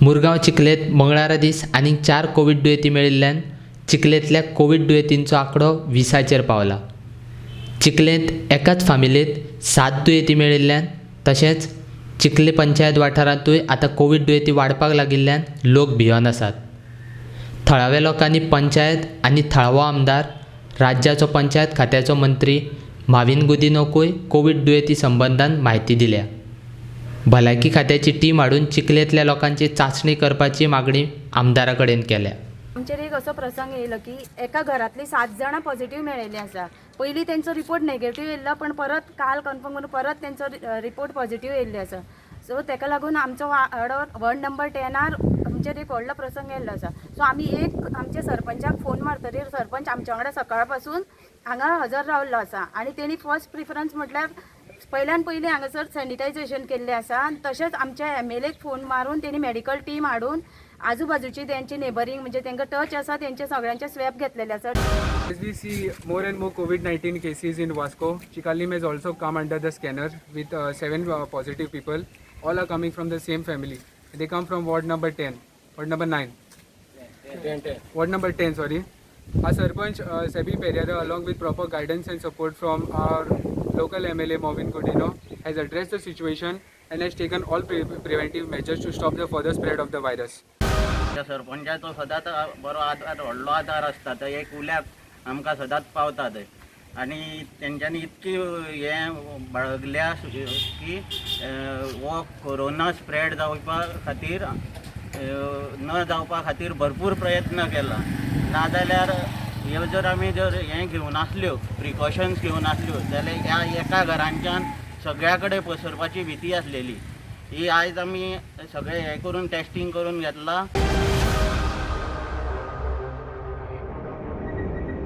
मुरगांव चिखलेंत मंगळारा दीस आनीक चार कोवीड दुयेंती मेळिल्ल्यान चिखलेंतल्या कोवीड दुयेंतींचो आंकडो 20चेर पावला. चिखलेंत एकाच फामिलींत सात दुयेंती मेळिल्ल्यान तशेंच चिखले पंचायत वाठारांतूय आतां कोवीड दुयेंती वाडपाक लागिल्ल्यान लोक भियोन आसात. थळाव्या लोकांनी पंचायत आनी थळावो आमदार, राज्याचो पंचायत खात्याचो मंत्री माविन गुदिन्होकूय कोवीड दुयेंती संबंदान म्हायती दिल्या. भलायकी खात्याची टीम हाडून चिखलेंतल्या लोकांची चांचणी करपाची मागणी आमदारा कडेन केल्या. आमचेर एक असो प्रसंग येयलो की एका घरांतली सात जाणां पॉझिटिव्ह मेळिल्ली आसा. पयलीं तेंचो रिपोर्ट नेगेटीव येयल्लो, पण परत काल कन्फर्म करून परत तेंचो रिपोर्ट पॉझिटिव्ह येयल्ले आसा. सो तेका लागून आमचो वाडो वॉर्ड नंबर 10आर आमचेर एक व्हडलो प्रसंग येयल्लो आसा. सो आमी एक आमच्या सरपंचाक फोन मारतकीर सरपंच आमच्या वांगडा सकाळ पासून हांगा हजर रावल्लो आसा आनी तेणी फर्स्ट प्रिफरन्स म्हटल्यार पयल्यान पयलीं हांगासर सॅनिटायझेशन केल्लें आसा आनी तशेंच आमच्या एमएलएक फोन मारून तेणी मेडिकल टीम हाडून आजूबाजूची तेंची नेबरींग, म्हणजे तांकां टच आसा, तेंचे सगळ्यांचे स्वॅब घेतलेले आसा. As we see more and more COVID-19 cases in Vasco, Chicalim has also come under the scanner with seven positive people. All are coming from the same family. They come from ward number 10, ward number 9. 10, 10. Ward number 10, sorry. Our Sarpanch Sebi Pereira, along with proper guidance and support from our local MLA Mauvin Godinho, has addressed the situation and has taken all preventive measures to stop the further spread of the virus. त्या सरपंचाचो सदांच बरो आदार, व्हडलो आदार आसता. ते एक उल्याक आमकां सदांच पावता ते आनी तेंच्यांनी इतकी हें बाळगल्या की हो कोरोना स्प्रेड जावपा खातीर, न जावपा खातीर भरपूर प्रयत्न केला. नाजाल्यार ह्यो जर आमी जर हें घेवनासल्यो, प्रिकॉशन्स घेवनासल्यो जाल्यार ह्या एका घरांच्यान सगळ्या कडेन पसरपाची भिती आसलेली. ही आयज आमी सगळें हें करून, टेस्टींग करून घेतलां.